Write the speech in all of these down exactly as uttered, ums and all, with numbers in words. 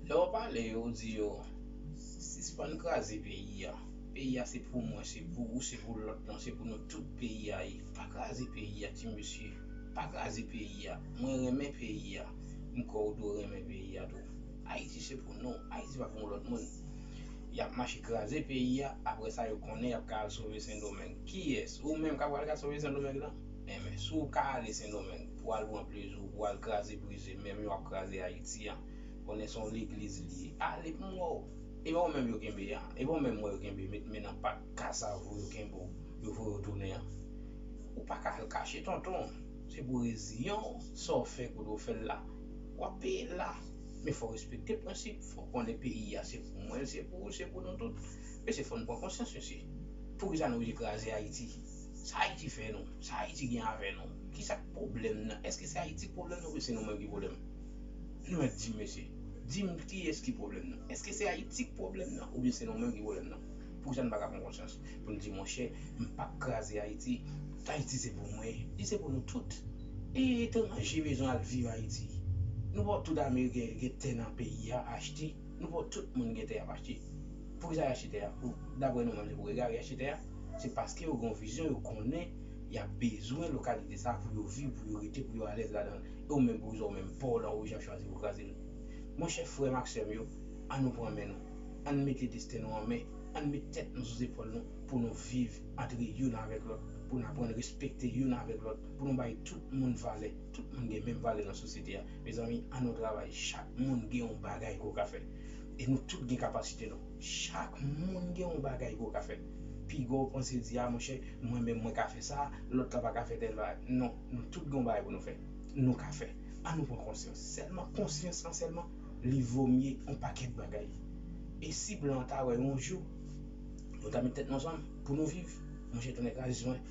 Lè w pale yo, ou di yo, sispann kraze peyi a. Peyi a se pou mwen, se pou ou, se pou lòt lan, se pou nou tout peyi a ye. Pa kraze peyi a, ti mesye. Pa kraze peyi a. Mwen renmen peyi a. M kwè ou dwe renmen peyi a tou. Ayiti se pou nou. Ayiti pa pou yon lòt moun. Y ap mache kraze peyi a, apre sa yo konnen y ap ka al sove Sendomeng. Kiyès? Ou menm k ap pral ka sove Sendomeng lan? Enben, si w ka ale Sendomeng pou al pran plezi w, pou al kraze brize, menm jan w ap kraze Ayiti an, konnen se yon legliz li ye. Ale pou m wè w. E pa w menm yo kenbe a. E pa w menm mwen yo kenbe, met men nan pat, kasav ou yo kenbe w, yo voye w tounen an. Ou pa ka al kache, tonton. Se pou reziyen w, sa w fè kote w fè l la, w ap peye l la. Men fò w respekte prensip, fò w konnen peyi a se pou mwen, se pou ou, se pou nou tout. Mesye, fò n pran konsyans, mesye. Poukisa nou oblije kraze Ayiti? Sa Ayiti fè nou? Sa Ayiti gen avè nou? Kisa k pwoblèm nan? Èske se Ayiti k pwoblèm nan oubyen se nou menm ki pwoblèm? Nou mèt di m, mesye. Di m kiyès ki pwoblèm nan? Èske se Ayiti k pwoblèm nan oubyen se nou menm ki pwoblèm nan? Poukisa n pa ka pran konsyans pou n di, monchè, m p ap kraze Ayiti. Ayiti se pou mwen. Li se pou nou tout. E etranje bezwen al viv Ayiti. Nou pa wè tout Ameriken gen tè nan peyi a achte. Nou pa wè tout moun gen tè y ap achte. Poukisa y achte tè a? Pou, daprè nou menm, se pou egare y achte tè a? Se paske yo gen yon vizyon, yo konnen y ap bezwen lokalite sa a pou yo viv, pou yo rete, pou yo alèz ladan l. E ou menm, poukisa ou menm, pa w la, ou jan chwazi pou kraze l? Monchè, frè m ak sè m yo, ann nou pran men nou. Ann mete desten nou an men. Ann met tèt nou sou zepòl nou pou nou viv antre youn avèk lòt, pou n aprann respekte youn avèk lòt, pou nou bay tout moun valè. Tout moun gen menm valè nan sosyete a. Mezanmi, ann nou travay. Chak moun gen yon bagay ke w ka fè. E nou tout gen kapasite nou. Chak moun gen yon bagay ke w ka fè. Piga w panse di, a, monchè, mwen menm mwen ka fè sa, lòt la pa ka fè tèl bagay. Non, nou tout gen yon bagay pou nou fè. Nou ka fè. Ann nou pran konsyans. Sèlman konsyans lan sèlman, li vo mye yon pakèt bagay. E si blan an ta wè yon jou, nou ta met tèt nou ansanm pou nou viv, monchè, tonnè kraze sou mwen,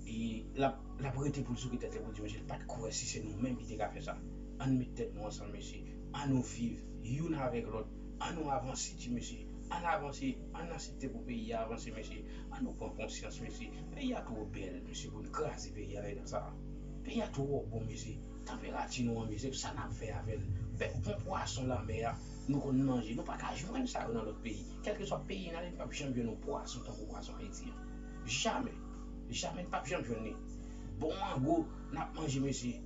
e l ap, l ap rete pou l souke tèt li pou l di, monchè, l pa t kwè si se nou menm ki te ka fè sa. Ann met tèt nou ansanm, mesye. Ann nou viv youn avèk lòt. Ann nou avanse, ti mesye. Ann avanse. Ann aksepte pou peyi a avanse, mesye. Ann nou pran konsyans, mesye. Peyi a twò bèl, mesye, pou n kraze peyi a nan eta sa a. Peyi a twò bon, mesye. Tanperati nou an, mesye, sa n ap fè avè l? Bèl, bon pwason lanmè a, nou konn manje. Nou pa ka jwenn sa yo nan lòt peyi. Kèlkeswa peyi n ale, n p ap janm jwenn yon pwason tankou pwason Ayiti an. Jamè. Jamè n p ap janm jwenn li. Bon mango n ap manje, mesye.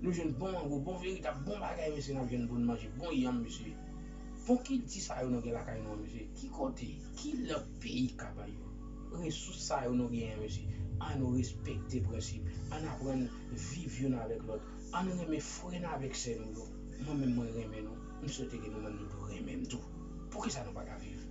Nou jwenn bon mango, bon veritab, bon bagay, mesye, n ap jwenn pou n manje. Bon yanm, mesye. Bon kilti sa yo nou gen lakay nou an, mesye. Ki kote, ki lòt peyi ka bay yo? Resous sa yo nou genyen, mesye. Ann nou respekte prensip. Ann aprann viv youn avèk lòt. Ann nou renmen frè n avèk sè nou yo. Mwen menm, mwen renmen nou. M swete ke nou menm nou tou renmen m tou. Poukisa nou pa ka viv?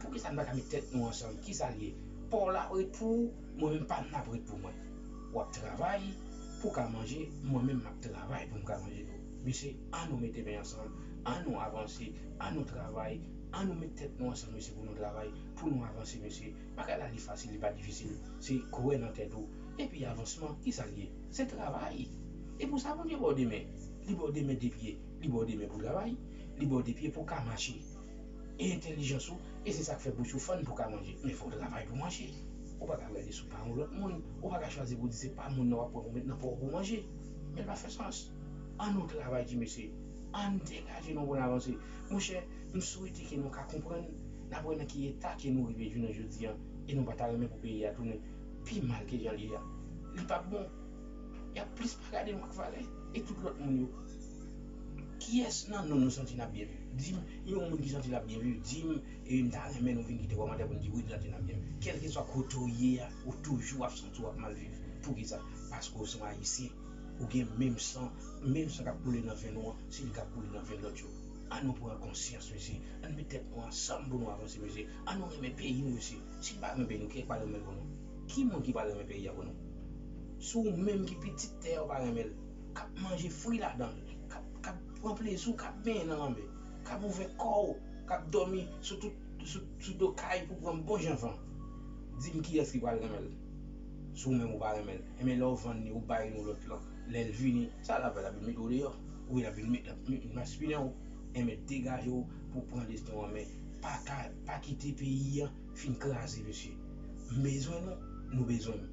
Poukisa n pa ka met tèt nou ansanm? Kisa l ye? Pa w la ret pou ou, mwen menm pa m n ap ret pou mwen. W ap travay pou w ka manje, mwen menm m ap travay pou m ka manje tou. Mesye, ann nou mete men ansanm, ann nou avanse, ann nou travay, ann nou met tèt nou ansanm, mesye, pou nou travay, pou nou avanse, mesye. Bagay la, li fasil, li pa difisil. Se kwè nan tèt ou. Epi avansman, kisa l ye? Se travay. E pou sa, Bondye ba w de men. Li ba w de men, de pye. Li ba w de men pou travay. Li ba w de pye pou w ka mache. E entèlijans ou, e se sa k fè bouch ou fann pou w ka manje. Men fò w travay pou w manje. Ou pa ka gade sou pa yon lòt moun. Ou pa ka chwazi pou w di se pa moun nan w ap pran pou w met nan pa w pou w manje. Men l pa fè sans. Ann nou travay, ti mesye. Ann degaje nou pou n avanse. Monchè, m swete ke nou ka konprann, n ap wè nan ki eta ke nou rive jounen jodi a, e nou pa ta renmen pou peyi a tounen pi mal ke jan l ye a. Li p ap bon. Y ap plis pa gade nou ak valè, e tout lòt moun yo. Kiyès nan nou nou santi n ap byen viv? Di m yon moun ki santi l ap byen viv, di m, e m ta renmen nou vin kite kòmantè pou n di wi, n santi n ap byen viv. Kèlkeswa kote w ye a, ou toujou ap santi w ap mal viv. Poukisa? Paske w se yon Ayisyen. Ou gen menm san, menm san k ap koule nan venn ou an, se li k ap koule nan venn lòt yo. Ann nou pran konsyans, mesye. Ann met tèt nou ansanm pou nou avanse, mesye. Ann nou renmen peyi nou, mesye. Si n pa renmen peyi nou, kiyès k pral renmen l pou nou? Ki moun ki pral renmen peyi a pou nou? Si w menm ki pitit tè a, ou pa renmen l, k ap manje fwi ladan l, k ap, k ap pran plezi w, k ap benyen nan lanmè, k ap ouvè kò w, k ap dòmi sou tout, sou, sou do kay pou pran bon jan van. Di m kiyès ki pral renmen l? Si w menm ou pa renmen l, enben lè w vann li, ou bay yon lòt lan, lè l vini, sa l ap fè? L ap vin mete w deyò. Wi, l ap vin met, l ap vin maspinen w. Enben degaje w pou w pran desten w an men. Pa ka, pa kite peyi an fin kraze, mesye. M bezwen nou, nou bezwen m.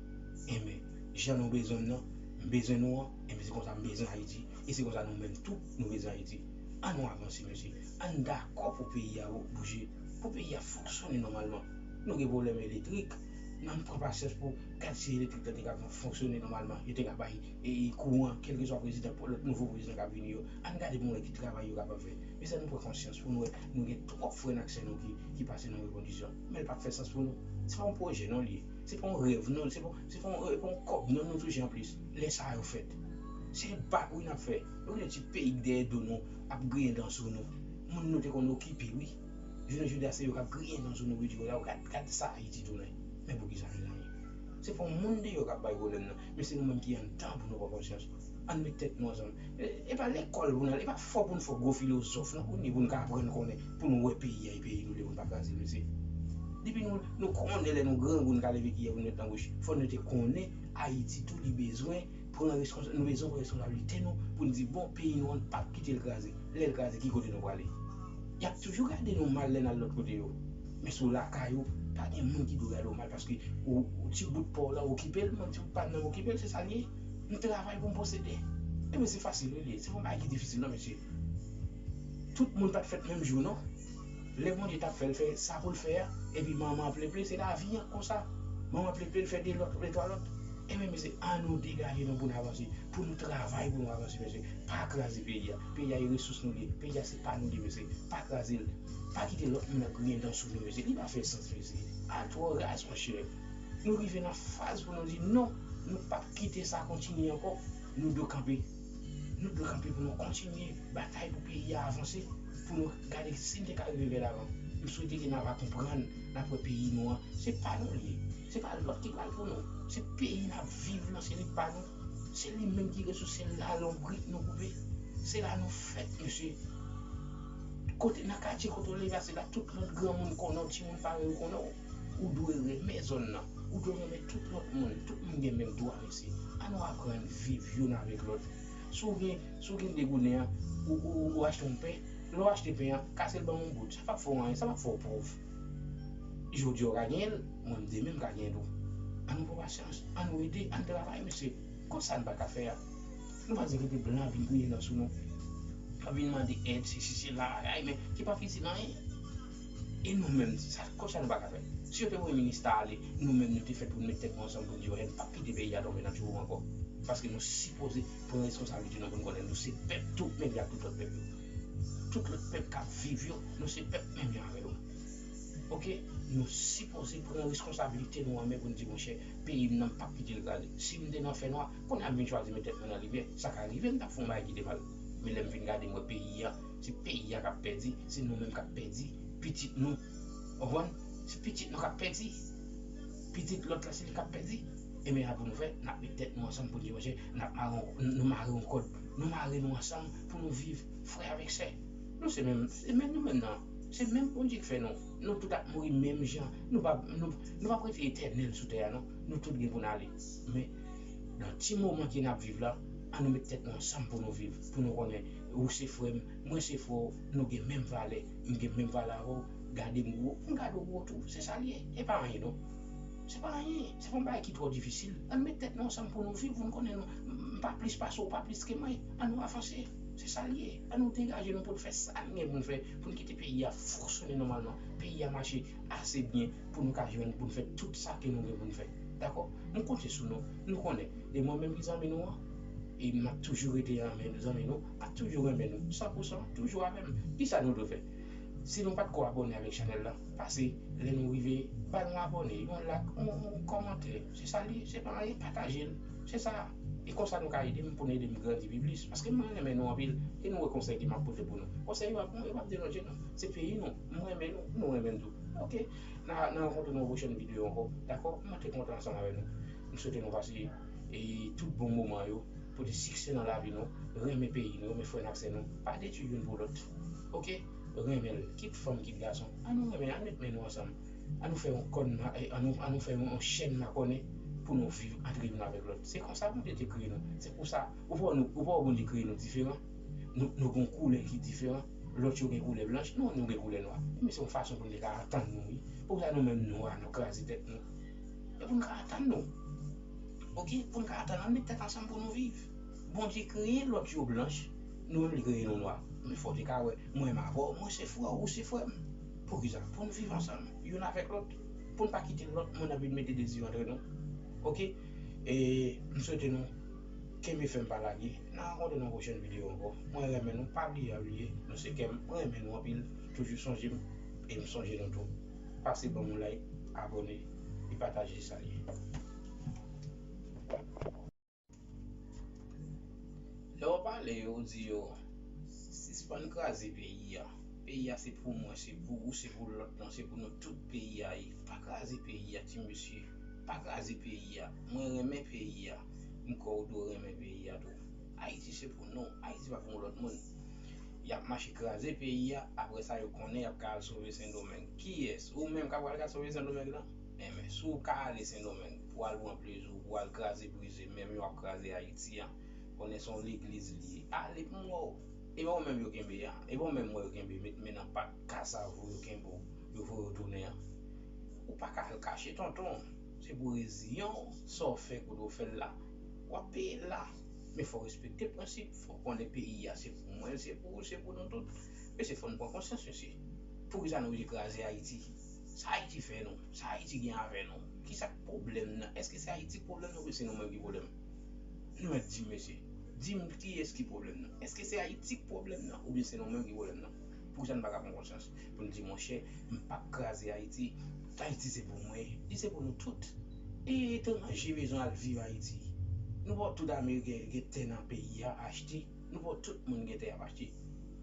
Enben jan nou bezwen m nan, m bezwen nou an, enben se konsa m bezwen Ayiti. E se konsa nou menm tou, nou bezwen Ayiti. An nou avanse, mesye. An n dakò pou peyi a bouje, pou peyi a fonksyone nòmalman. Nou gen pwoblèm elektrik, men an n pran pasyans pou gad si elektrik la te ka fonksyone nòmalman, yo te ka bay e, e kouran, kèlkeswa prezidan, lòt nouvo prezidan k ap vini yo. An n gade pou n wè ki travay yo kapab fè. Mezanmi, nou pran konsyans pou n wè nou gen twòp frè n ak sè nou ki, ki pase nan move kondisyon. Men l p ap fè sans pou nou. Se pa yon pwojè non li ye. Se pa yon rèv non, se pa, se pa yon, e, pa yon kòb non nou touche anplis. Lè sa yo fèt. Se bak wi n ap fè. Yo gen ti peyi k dèyè do nou ap griyen dan sou nou. Moun nou te konn okipe wi. Jounen jodi a se yo k ap griyen dan sou nou pou di yo la, gad, gad sa Ayiti tounen. Men poukisa mezanmi? Se pa yon moun deyò k ap bay pwoblèm nan, men se nou menm ki anndan pou nou pran konsyans. An n met tèt nou ansanm. E, e pa lekòl pou n al, e pa fò pou n fò gwo filozòf non pou n ye pou n ka aprann konnen, pou n wè peyi a e peyi nou li ye pou n pa kraze l, mesye. Depi nou, nou konnen lè nou grangou n ka leve kiyè pou n met nan bouch. Fò nou te konnen Ayiti tou li bezwen pran reskonsa-, nou bezwen pran reskonsablite nou pou n di bon, peyi nou an n p ap kite l kraze. Lè l kraze, ki kote nou prale? Y ap toujou gade nou mal lè n al lòt kote yo. Men si w lakay ou, pa gen moun ki dwe gade w mal paske ou, ou ti bout pa w la okipe l, men ti bout pa m nan okipe l, se sa l ye. M travay pou m posede. Ebyen se fasil wi li ye. Se pa yon bagay ki difisil non mesye. Tout moun pa t fèt menm jou non. Lè Bondye t ap fè l fè sa pou l fè a, epi manman an pleple, se lavi an konsa. Manman pleple l fè de lòt, de twa lòt. Ebyen mesye, an nou degaje nou pou n avanse, pou nou travay pou nou avanse mesye. Pa kraze peyi a. Peyi a e resous nou li ye. Peyi a se pa nou li ye mesye. Pa kraze l. Pa kite lòt moun ap griyen dan sou nou mesye. Li pa fè sans mesye. Al twò raz monchè. Nou rive nan faz pou nou di non, nou p ap kite sa kontinye ankò. Nou dwe kanpe. Nou dwe kanpe pou nou kontinye batay pou peyi a avanse, pou nou gade si n te ka rive vè l avan. M swete ke n ava konprann, n ap wè peyi nou an, se pa nou li ye. Se pa lòt ki pral pou nou. Se peyi n ap viv lan, se li k pa nou. Se li menm ki resous, se la lonbrit nou koupe. Se la nou fèt, mesye. Kote, nan katye kote w leve a, se la tout lòt granmoun konnen w, timoun parèy ou konnen w. Ou dwe renmen zòn nan. Ou dwe renmen tout lòt moun. Tout moun gen menm dwa, mesye. An nou aprann viv youn avèk lòt. Si w gen, si w gen de gounen an, ou, ou, ou achte yon pen, lè w achte pen an, kase l ban m yon bout. Sa p ap fè w anyen, sa p ap fè w pòv. Jodi a w ka genyen l, mwen demen m ka genyen l tou. An nou pran pasyans, an nou ede, an n travay, mesye. Konsa n pa ka fè a. Nou pa dwe kite blan vin griyen dan sou nou. Ap vin mande èd, sesi, sela, ay, men ki p ap itil anyen. E nou menm, sa, konsa nou pa ka fè. Si yo te voye minis ta ale, nou menm nou te fèt pou n met tèt nou ansanm pou n di yo, n p ap kite peyi a tonbe nan tchou ankò. Paske nou sipoze pran reskonsablite nou pou n konnen nou se pèp tou, menm jan ak tout lòt pèp yo. Tout lòt pèp k ap viv yo, nou se pèp menm jan avè yo. Oke, nou sipoze pran reskonsablite nou an men pou n di, monchè, peyi m nan, m p ap kite l kraze. Si m te nan fènwa, kounye a m vin chwazi met tèt mwen nan limyè, sa ka rive m t ap fè yon bagay ki te mal. Men lè m vin gade, m wè peyi a, se peyi a k ap pèdi, se nou menm k ap pèdi pitit nou. Ou konprann? Se pitit nou k ap pèdi. Pitit lòt la, se li k ap pèdi. Ebyen, sa pou nou fè, n ap met tèt nou ansanm pou n di, monchè, n ap mare yon, nou mare yon kòd. Nou mare nou ansanm pou nou viv frè avèk sè. Nou se menm, se menm nou menm nan. Se menm Bondye k fè nou. Nou tout ap mouri menm jan. Nou p ap, nou, nou p ap rete etènèl sou tè a, non. Nou tout gen pou n ale. Men, nan ti moman ke n ap viv la, an nou met tèt nou ansanm pou nou viv, pou nou konnen, ou se frè m, mwen se frè w, nou gen menm valè, m gen menm valè avè w, gade m gwo, m gade w gwo tou, se sa l ye, e pa anyen non. Se pa anyen, se pa yon bagay ki twò difisil. An n met tèt nou ansanm pou nou viv, pou n konnen nou, m pa plis pase w, w pa plis ke mwen, an nou avanse, se sa l ye. An nou degaje nou pou n fè sa n gen pou n fè, pou n kite peyi a fonksyone nòmalman, peyi a mache ase byen pou nou ka jwenn, pou n fè tout sa ke nou gen pou n fè. Dakò? Nou konte sou nou, nou konnen, e mwen menm ki zanmi nou an, e m ap toujou rete zanmi nou, m ap toujou renmen nou, san pou san, toujou avè m. Kisa nou dwe fè? Si nou pa t ko abòne avèk chanèl la, pase lè nou rive, ba nou abòne, yon like, yon, yon kòmantè. Se sa l ye, se pa anyen, pataje l. Se sa. E konsa nou ka ede m pou n ede m grandi pi plis. Paske mwen renmen nou anpil, e nou wè konsèy ke m ap pote pou nou. Konsèy yo ap bon, yo p ap deranje nou. Se peyi nou, m renmen nou, nou renmen m tou. Oke, nan, nan rankontre nou yon pwochèn videyo ankò, dakò? Mwen te kontan ansanm avè nou. M swete nou pase e tout bon moman yo, pote siksè nan lavi nou, renmen peyi nou, renmen frè n ak sè nou, pa detwi youn pou lòt. Oke? Renmen l, kit fanm, kit gason. An nou renmen, an n met men nou ansanm. An nou fè yon kòn, an nou, an nou fè yon chèn makònen pou nou viv ant youn avèk lòt. Se konsa Bondye te kreye nou. Se pou sa, ou pa wè nou, ou pa wè Bondye kreye nou diferan? Nou, nou gen yon koulè ki diferan. Lòt yo gen koulè blanch, nou, nou gen koulè nwa. Men se yon fason pou nou te ka antann nou, wi. Poukisa nou menm nwa, nou kraze tèt nou? E pou n ka antann nou. Oke, pou n ka antann, ann met tèt ansanm pou nou viv. Bondye kreye lòt yo blanch, Nou menm li kreye nou nwa. Men fò w te ka wè, mwen menm avè w, mwen se frè w, ou se frè m. Poukisa? Pou n viv ansanm, youn avèk lòt. Pou n pa kite lòt moun anvi mete dezi yo antre nou. Oke? E m swete nou kenbe fèm pa lage. N a rankontre nan pwochèn videyo ankò. Mwen renmen nou, pa bliye abiye. Nou se kè m, mwen renmen nou anpil. Toujou sonje m. E m sonje nou tou. Pase ban m yon like, abòne, e pataje sa li ye. Lè w pale yo, ou di yo, sispann kraze peyi a. Peyi a se pou mwen, se pou ou, se pou lòt lan, se pou nou tout peyi a ye. Pa kraze peyi a, ti mesye. Pa kraze peyi a. Mwen renmen peyi a. M kwè ou dwe renmen peyi a tou. Ayiti se pou nou. Ayiti pa pou yon lòt moun. Y ap mache kraze peyi a, apre sa yo konnen y ap ka al sove Sendomeng. Kiyès? Ou menm k ap pral ka sove Sendomeng lan? Enben, si w ka ale Sendomeng pou w al pran plezi w, pou w al kraze brize, menm jan w ap kraze Ayiti an, konnen se yon legliz li ye. Ale pou m wè w. E pa w menm yo kenbe a. E pa w menm mwen yo kenbe, met men nan pat kasav ou yo kenbe w, yo voye w tounen an. Ou pa ka al kache, tonton. Se pou reziyen w, sa w fè kote w fè l la. W ap peye l la. Men fò w respekte prensip, fò w konnen peyi a se pou mwen, se pou ou, se pou nou tout. Mesye, fò n pran konsyans, mesye. Poukisa nou oblije kraze Ayiti? Sa Ayiti fè nou? Sa Ayiti gen avè nou? Kisa k pwoblèm nan? Èske se Ayiti k pwoblèm nan oubyen se nou menm ki pwoblèm? Nou mèt di m, mesye. Di m kiyès ki pwoblèm nan? Èske se Ayiti k pwoblèm nan oubyen se nou menm ki pwoblèm nan? Poukisa n pa ka pran konsyans pou n di, monchè, m p ap kraze Ayiti. Ayiti se pou mwen. Li se pou nou tout. E etranje bezwen al viv Ayiti. Nou pa tout Ameriken gen tè nan peyi a achte. Nou pa tout moun gen tè y ap achte.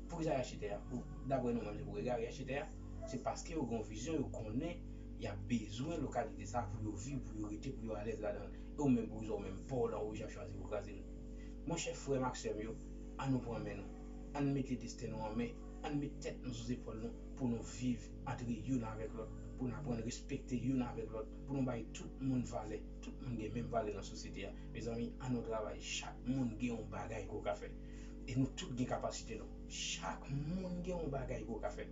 Poukisa y achte tè a? Pou, daprè nou menm, se pou egare y achte tè a? Se paske yo gen yon vizyon, yo konnen y ap bezwen lokalite sa a pou yo viv, pou yo rete, pou yo alèz ladan l. E ou menm, poukisa ou menm, pa w lan, ou j ap chwazi pou kraze l? Monchè, frè m ak sè m yo, ann nou pran men nou. Ann mete desten nou an men. Ann met tèt nou sou zepòl nou pou nou viv antre youn avèk lòt, pou n aprann respekte youn avèk lòt, pou nou bay tout moun valè. Tout moun gen menm valè nan sosyete a. Mezanmi, ann nou travay. Chak moun gen yon bagay ke w ka fè. E nou tout gen kapasite nou. Chak moun gen yon bagay ke w ka fè.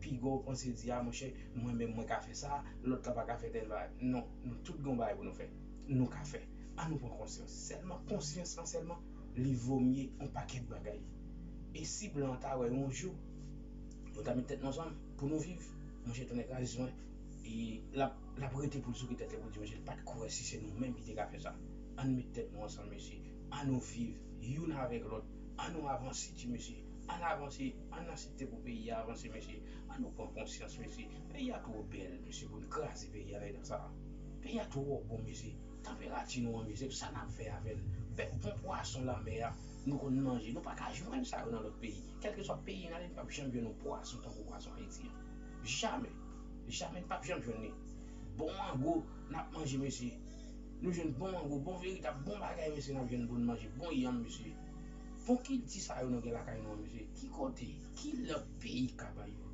Piga w panse di, a, monchè, mwen menm mwen ka fè sa, lòt la pa ka fè tèl bagay. Non, nou tout gen yon bagay pou nou fè. Nou ka fè. Ann nou pran konsyans. Sèlman konsyans lan sèlman, li vo mye yon pakèt bagay. E si blan an ta wè yon jou, nou ta met tèt nou ansanm pou nou viv, monchè, tonnè kraze mwen, e l ap, l ap rete pou l souke tèt li pou l di, monchè, l pa t kwè si se nou menm ki te ka fè sa. Ann met tèt nou ansanm, mesye. Ann nou viv youn avèk lòt. Ann nou avanse, ti mesye. Ann avanse. Ann asepte pou peyi a avanse, mesye. Ann nou pran konsyans, mesye. Peyi a twò bèl, mesye, pou n kraze peyi a nan eta sa a. Peyi a twò bon, mesye. Tanperati nou an, mesye, sa n ap fè avè l? Bèl bon pwason lanmè a, nou konn manje. Nou pa ka jwenn sa yo nan lòt peyi. Kèlkeswa peyi n ale, n p ap janm jwenn yon pwason tankou pwason Ayiti an. Jamè. Jamè n p ap janm jwenn li. Bon mango, n ap manje, mesye. Nou jwenn bon mango, bon veritab, bon bagay, mesye, n ap jwenn pou n manje. Bon yanm, mesye. Bon kilti sa yo nou gen lakay nou an, mesye. Ki kote, ki lòt peyi ka bay yo?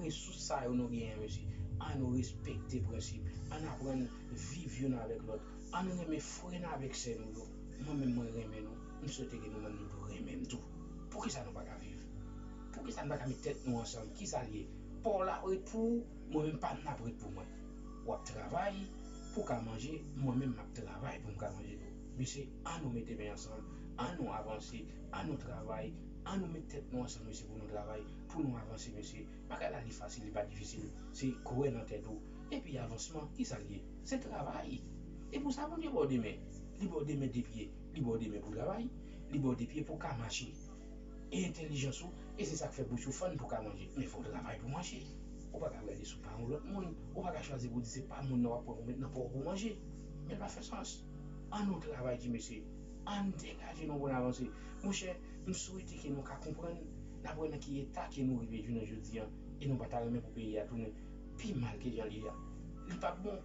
Resous sa yo nou genyen, mesye. Ann nou respekte prensip. Ann aprann viv youn avèk lòt. Ann renmen frè n avèk sè nou yo. Mwen menm, mwen renmen nou. M swete ke nou menm nou tou renmen m tou. Poukisa nou pa ka viv? Poukisa n pa ka met tèt nou ansanm? Kisa l ye? Pa w la ap ret pou ou, mwen menm pa m n ap ret pou mwen. W ap travay pou w ka manje, mwen menm m ap travay pou m ka manje tou. Mesye, ann nou mete men ansanm, ann nou avanse, ann nou travay, ann nou met tèt nou ansanm, mesye, pou nou travay, pou nou avanse, mesye. Bagay la, li fasil, li pa difisil. Se kwè nan tèt ou. Epi avansman, kisa l ye? Se travay. E pou sa, Bondye ba w de men. Li ba w de men, de pye. Li ba w de men pou travay. Li ba w de pye pou w ka mache. E entèlijans ou, e se sa k fè bouch ou fann pou w ka manje. Men fò w travay pou w manje. Ou pa ka ap gade sou pa yon lòt moun. Ou pa ka chwazi pou w di se pa moun nan w ap pran pou w met nan pa w pou w manje. Men l pa fè sans. Ann nou travay, ti mesye. Ann degaje nou pou n avanse. Monchè, m swete ke nou ka konprann, n ap wè nan ki eta ke nou rive jounen jodi a, e nou pa ta renmen pou peyi a tounen pi mal ke jan l ye a. Li p ap bon.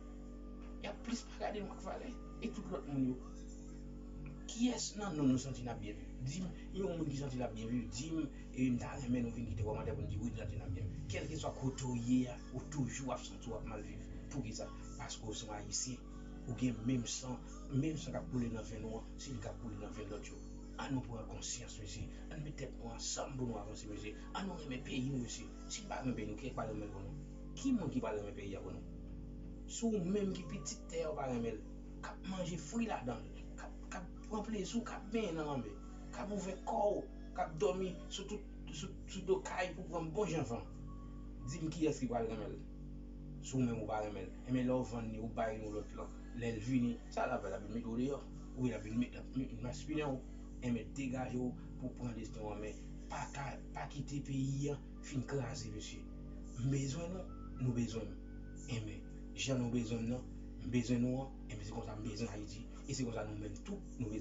Y ap plis pa gade nou ak valè. E tout lòt moun yo. Kiyès nan nou nou santi n ap byen viv? Di m yon moun ki santi l ap byen viv, di m, e m ta renmen nou vin kite kòmantè pou n di wi, nou santi n ap byen viv. Kèlkeswa kote w ye a, ou toujou ap santi w ap mal viv. Poukisa? Paske w se yon Ayisyen. Ou gen menm san, menm san k ap koule nan venn ou an, se li k ap koule nan venn lòt yo. Ann nou pran konsyans, mesye. Ann met tèt nou ansanm pou nou avanse, mesye. Ann nou renmen peyi nou, mesye. Si n pa renmen peyi nou, kiyès k pral renmen l pou nou? Ki moun ki pral renmen peyi a pou nou? Si w menm ki pitit tè a, w pa renmen l, k ap manje fwi ladan l, k ap, k ap pran plezi w, k ap benyen nan lanmè, k ap ouvè kò w, k ap dòmi sou tout sou, sou do kay pou pran bon jan van. Di m kiyès ki pral renmen l. Si w menm ou pa renmen l, enben lè w vann li, ou bay yon lòt lan, lè l vini, sa l ap fè? L ap vin mete w deyò. Wi, l ap vin met, l ap met maspinen w. Enben degaje w pou w pran destin w an men. Pa ka, pa kite peyi an fin kraze, mesye. M bezwen nou, nou bezwen m. Enben jan nou bezwen m nan, m bezwen nou an, enben se konsa m bezwen Ayiti. E se konsa nou menm tou, nou bezwen